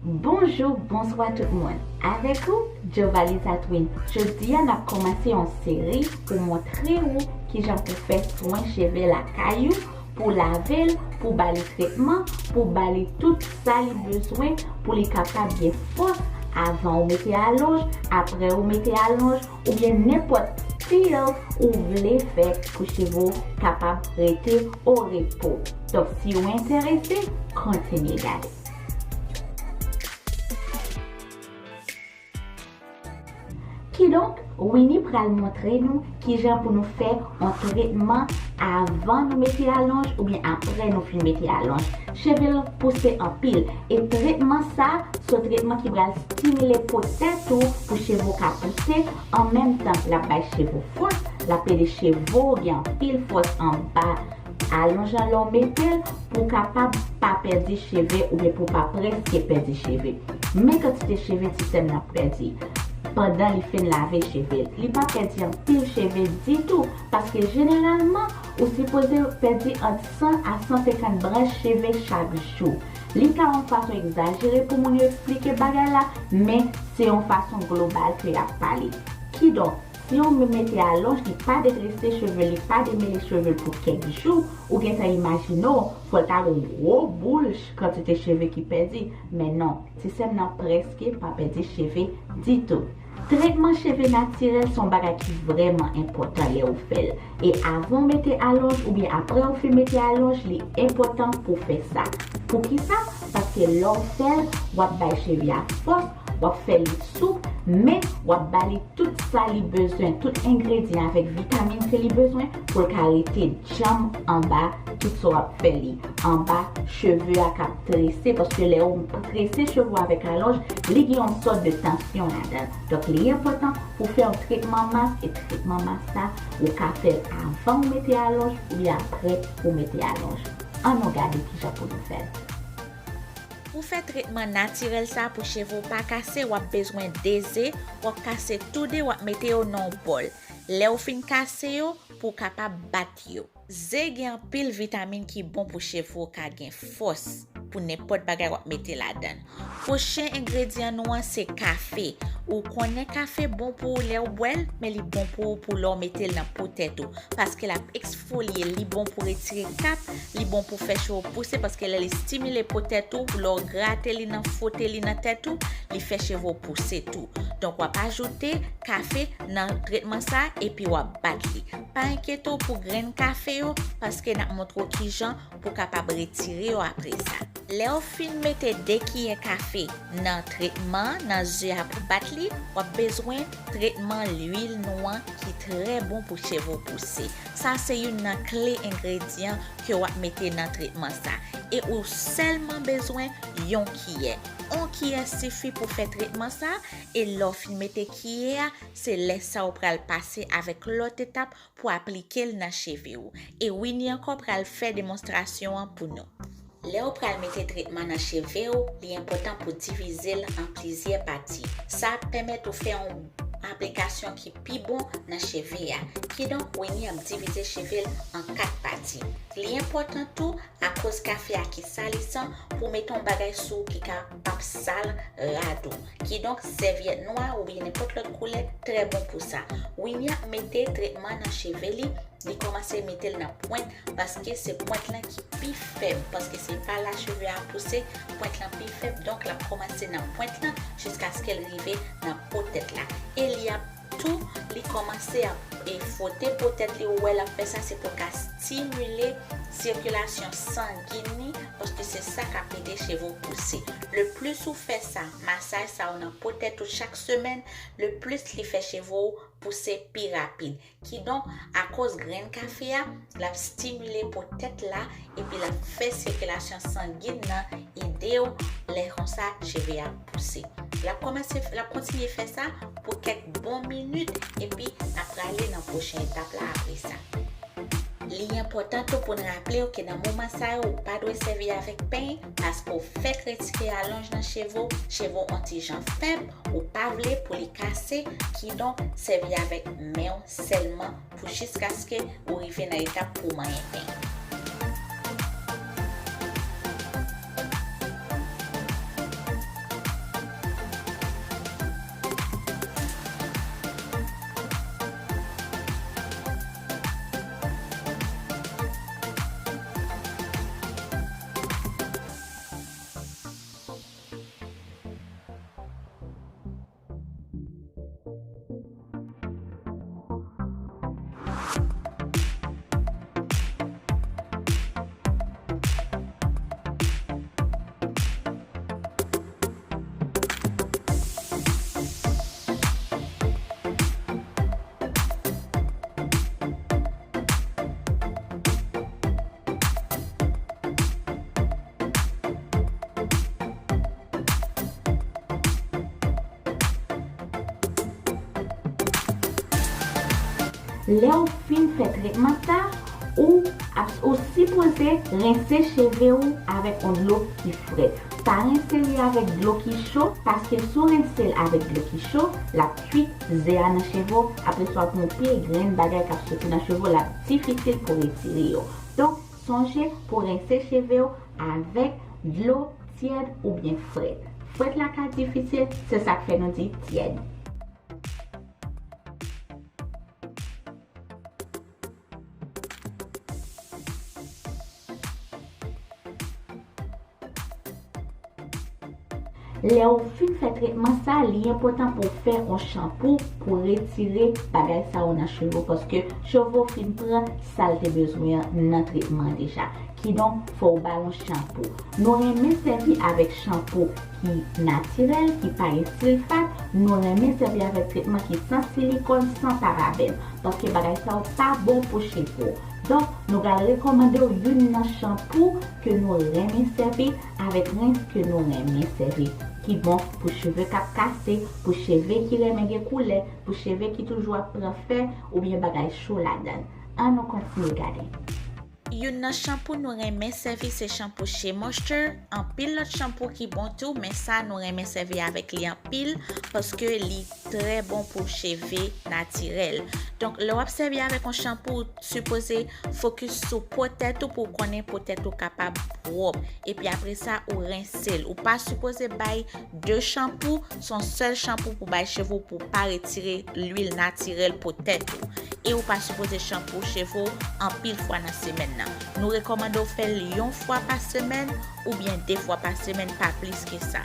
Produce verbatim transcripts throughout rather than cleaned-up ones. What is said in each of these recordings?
Bonjou, bonswa tout moun. Avèk ou, Jovalie Tatwin. Jodi a, n ap kòmanse yon seri pou montre ou kijan pou fè swen cheve lakay ou, pou lave l, pou ba li tretman, pou ba li tout sa li bezwen pou li kapab gen fòs avan ou mete alonj, apre ou mete alonj, oubyen nenpòt pil ou vle fè pou cheve w kapab rete o repo. Donk, si w enterese, kontinye gade. Kidonk, Winnie pral montre nou kijan pou nou fè yon tretman avan nou mete alonj oubyen apre nou fin mete alonj. Cheve l pouse anpil, e tretman sa, se yon tretman ki pral stimile po tèt ou pou cheve w ka pouse, an menm tan, l ap bay cheve w fòs, l ap ede cheve w gen anpil fòs anba alonj lan lè w mete l, pou w kapab pa pèdi cheve oubyen pou w pa prèske pèdi cheve. Men kantite cheve ti sè m nan pèdi pandan li fin lave cheve l. Li pa pèdi anpil cheve ditou, paske jeneralman, ou sipoze pèdi ant san a san senkant branch cheve chak jou. Li ka yon fason egzajere pou moun yo eksplike bagay la, men se yon fason global ke y ap pale. Kidonk, si w mete alonj, li pa detrese cheve l, li pa demele cheve l pou kèk jou, ou gentan imajine w, fò l ta gon gwo boul ch-, kantite cheve ki pèdi. Men non, ti sè m nan prèske pa pèdi cheve ditou. Tretman cheve natirèl se yon bagay ki vrèman enpòtan lè ou fè l. E avan w mete alonj oubyen apre ou fin mete alonj, li enpòtan pou w fè sa. Poukisa? Paske lè w fè l, w ap bay cheve a fòs, w ap fè li soup, men w ap ba li tout sa li bezwen, tout engredyan avèk vitamin ke li bezwen pou l ka rete djanm anba tout sa w ap fè li, anba cheve a k ap trese, paske lè ou trese cheve w avèk alonj, li gen yon sòt de tansyon ladan l. Donk, li enpòtan pou fè yon tretman mas, e tretman mas sa, ou ka fè l avan ou mete alonj oubyen apre ou mete alonj. Ann nou gade kijan pou nou fè l. Pou fè tretman natirèl sa pou cheve w pa kase, w ap bezwen de ze, w ap kase tou de, w ap mete yo nan yon bòl. Lè w fin kase yo, pou w kapab bat yo. Ze gen anpil vitamin ki bon pou cheve w ka gen fòs pou nenpòt bagay w ap mete ladan l. Pwochen engredyan nou an se kafe. Ou konnen kafe bon pou ou lè w bwè l, men li bon pou ou pou lè w mete l nan po tèt ou. Paske l ap eksfolye, li bon pou retire kap, li bon pou fè cheve w pouse, paske lè li stimile po tèt ou, lè w grate li nan, fwote li nan tèt ou, li fè cheve w pouse tou. Donk, w ap ajoute kafe nan tretman sa, epi w ap bat li. Pa enkyete w pou grenn kafe yo, paske n ap montre w kijan pou w kapab retire yo apre sa. Lè w fin mete de kiyè kafe nan tretman, nan ze a pou bat li, w ap bezwen tretman lwil nou an ki trè bon pou cheve w pouse. Sa se youn nan kle engredyan ke w ap mete nan tretman sa. E ou sèlman bezwen yon kiyè. Yon kiyè sifi pou fè tretman sa, e lè w fin mete kiyè a, se lè sa w pral pase avèk lòt etap pou aplike l nan cheve w. E Winnie ankò pral fè demonstrasyon an pou nou. Lè w pral mete tretman nan cheve w, li enpòtan pou divize l an plizyè pati. Sa ap pèmèt ou fè yon aplikasyon ki pi bon nan cheve a. Kidonk, Winnie ap divize cheve l an kat pati. Li enpòtan tou, akoz kafe a ki salisan, pou w mete yon bagay sou w ki ka p ap sal rad ou. Kidonk, sèvyèt nwa oubyen nenpòt lòt koulè trè bon pou sa. Winnie ap mete tretman nan cheve li, li kòmanse mete l nan pwent, paske se pwent lan ki pi fèb, paske se pa la cheve a pouse, pwent lan pi fèb, donk l ap kòmanse nan pwent lan jiskaske l rive nan po tèt la. E li ap tou, li kòmanse ap, e, fwote po tèt li, ou wè l ap fè sa, se pou l ka stimile sikilasyon sangin li, paske se sa k ap ede cheve w pouse. Le plis ou fè sa, masaj sa yo nan po tèt ou chak semèn, le plis li fè cheve w pouse pi rapid. Kidonk, akoz grenn kafe a, l ap stimile po tèt la, epi l ap fè sikilasyon sangin nan ede w, lè konsa, cheve a pouse. L ap kòmanse, l ap kontinye fè sa pou kèk bon minit, epi n ap prale nan pwochen etap la apre sa. Li enpòtan tou pou n raple w ke nan moman sa yo, ou pa dwe sèvi avèk peny, paske w fèk retire alonj nan cheve w, cheve w on ti jan fèb, ou pa vle pou li kase, kidonk sèvi avèk men w sèlman pou jiskaske ou rive nan etap pou w manyen peny. Lè w fin fè tretman sa, ou ap, ou sipoze rense cheve w avèk yon dlo ki frèt. Pa rense li avèk dlo ki cho, paske si w rense l avèk dlo ki cho, l ap kuit ze a nan cheve w, apre sa w ap gen yon pil grenn bagay k ap soti nan cheve w, l ap difisil pou retire yo. Donk, sonje pou rense cheve w avèk dlo tyèd oubyen frèt. Frèt la ka difisil, se sa k fè nou di tyèd. Lè w fin fè tretman sa, li enpòtan pou w fè yon chanpou pou retire bagay sa yo nan cheve w, paske cheve w fin pran sa l te bezwen an nan tretman an deja. Kidonk, fò w ba l yon chanpou. Nou renmen sèvi avèk chanpou ki natirèl, ki pa gen silfat. Nou renmen sèvi avèk tretman ki san silikòn, san parabèn, paske bagay sa yo pa bon pou cheve w. Donk, nou pral rekòmande w youn nan chanpou ke nou renmen sèvi avèk rens ke nou renmen sèvi, ki bon pou cheve k ap kase, pou cheve ki renmen gen koulè, pou cheve ki toujou ap pran fè oubyen bagay cho ladan l. Ann nou kontinye gade. Youn nan chanpou nou renmen sèvi se chanpou Shea Moisture. Anpil lòt chanpou ki bon tou, men sa nou renmen sèvi avèk li anpil paske li trè bon pou cheve natirèl. Donk, lè w ap sèvi avèk yon chanpou, ou sipoze fokis sou po tèt ou pou w konnen po tèt ou kapab pwòp. Epi apre sa, ou rense l. Ou pa sipoze bay de chanpou, se yon sèl chanpou pou bay cheve w pou w pa retire lwil natirèl po tèt ou. E ou pa sipoze chanpou cheve w anpil fwa nan semèn nan. Nou rekòmande w fè l yon fwa pa semèn oubyen de fwa pa semèn, pa plis ke sa.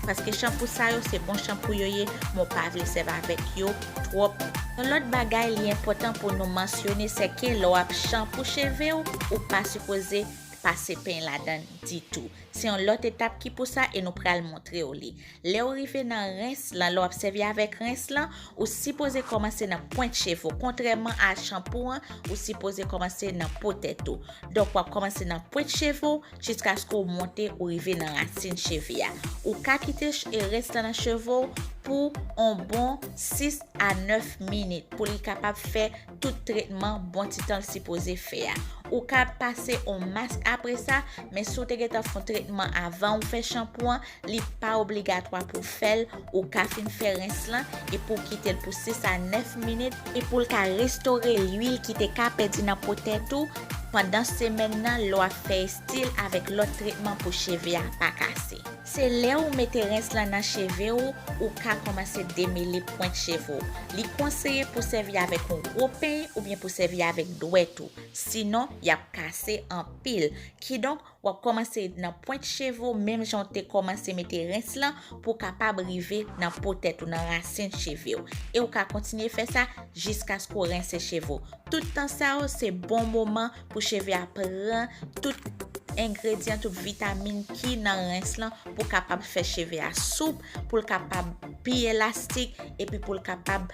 Paske chanpou sa yo, se bon chanpou yo ye, men w pa vle sèvi avèk yo twòp. Yon lòt bagay, li enpòtan pou nou mansyone, se ke lè w ap chanpou cheve w, ou pa sipoze pase peny ladan ditou. Se yon lòt etap ki pou sa e nou pral montre w li. Lè w rive nan rens lan, lè w ap sèvi avèk rens lan, ou sipoze kòmanse nan pwent cheve w. Kontrèman a chanpou an, ou sipoze kòmanse nan po tèt ou. Donk, w ap kòmanse nan pwent cheve w jiskaske w monte ou rive nan rasin cheve a. Ou ka kite ch-, e rens lan nan cheve w pou on bon sis a nèf minit pou li kapab fè tout tretman bon ti tan l sipoze fè a. Ou ka pase on mask apre sa, men si w te gentan fè on tretman avan ou fè chanpou an, li pa obligatwa pou w fè l. Ou ka fin fè rens lan epi w kite l pou sis a nèf minit epi w ka restore lwil ki te ka pèdi nan po tèt ou pandan semèn nan lè w ap fè estil avèk lòt tretman pou cheve a pa kase. Se lè ou mete rens lan nan cheve w, ou ka kòmanse demele pwent cheve w. Li konseye pou sèvi avèk yon gwo peny oubyen pou sèvi avèk dwèt ou. Sinon, y ap kase anpil. Kidonk, w ap kòmanse nan pwent cheve w, menm jan w te kòmanse mete rens lan, pou w kapab rive nan po tèt ou, nan rasin cheve w. E w ka kontinye fè sa jiskaske w rense cheve w. Tout tan sa yo, se bon moman pou cheve a pran tout engredyan, tout vitamin ki nan rens lan pou kapab fè cheve a soup, pou l kapab pi elastik, epi pou l kapab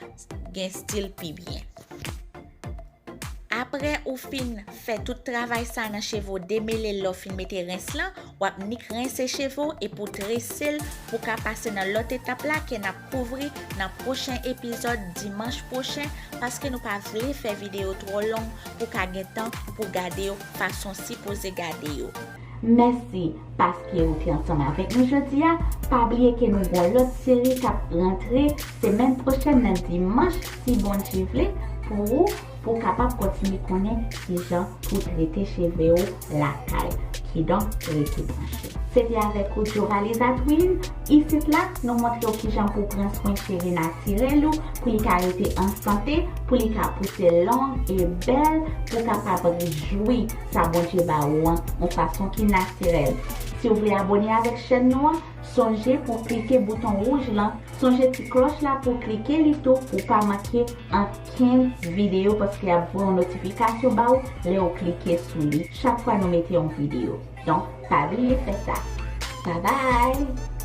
gen stil pi byen. Apre ou fin fè tout travay sa nan cheve w, demele l lè w fin mete rens lan, w ap nik rense cheve w epi w trese l pou w ka pase nan lòt etap la ke n ap kouvri nan pwochen epizòd dimanch pwochen, paske nou pa vle fè videyo twò long pou w ka gen tan pou w gade yo fason w sipoze gade yo. Mèsi paske ou te ansanm avèk nou jodi a. Pa bliye ke nou gen yon lòt seri k ap rantre semèn pwochèn nan dimanch, si Bondye vle, pou ou, pou w kapab kontinye konnen kijan pou trete cheve w lakay. Kidonk, rete branche. Se te avèk ou Jovalie Zadwin. Isit la, nou montre w kijan pou w pran swen cheve natirèl ou, pou li ka rete an sante, pou li ka pouse long e bèl, pou w kapab jwi sa Bondye ba ou an yon fason ki natirèl. Si w vle abone avèk chèn nou an, sonje pou w klike bouton wouj lan, sonje ti klòch la pou w klike li tou, pou w pa manke ankenn videyo, paske y ap voye yon notifikasyon ba w lè w klike sou li chak fwa nou mete yon videyo. Donk, pa bliye fè sa. Babay!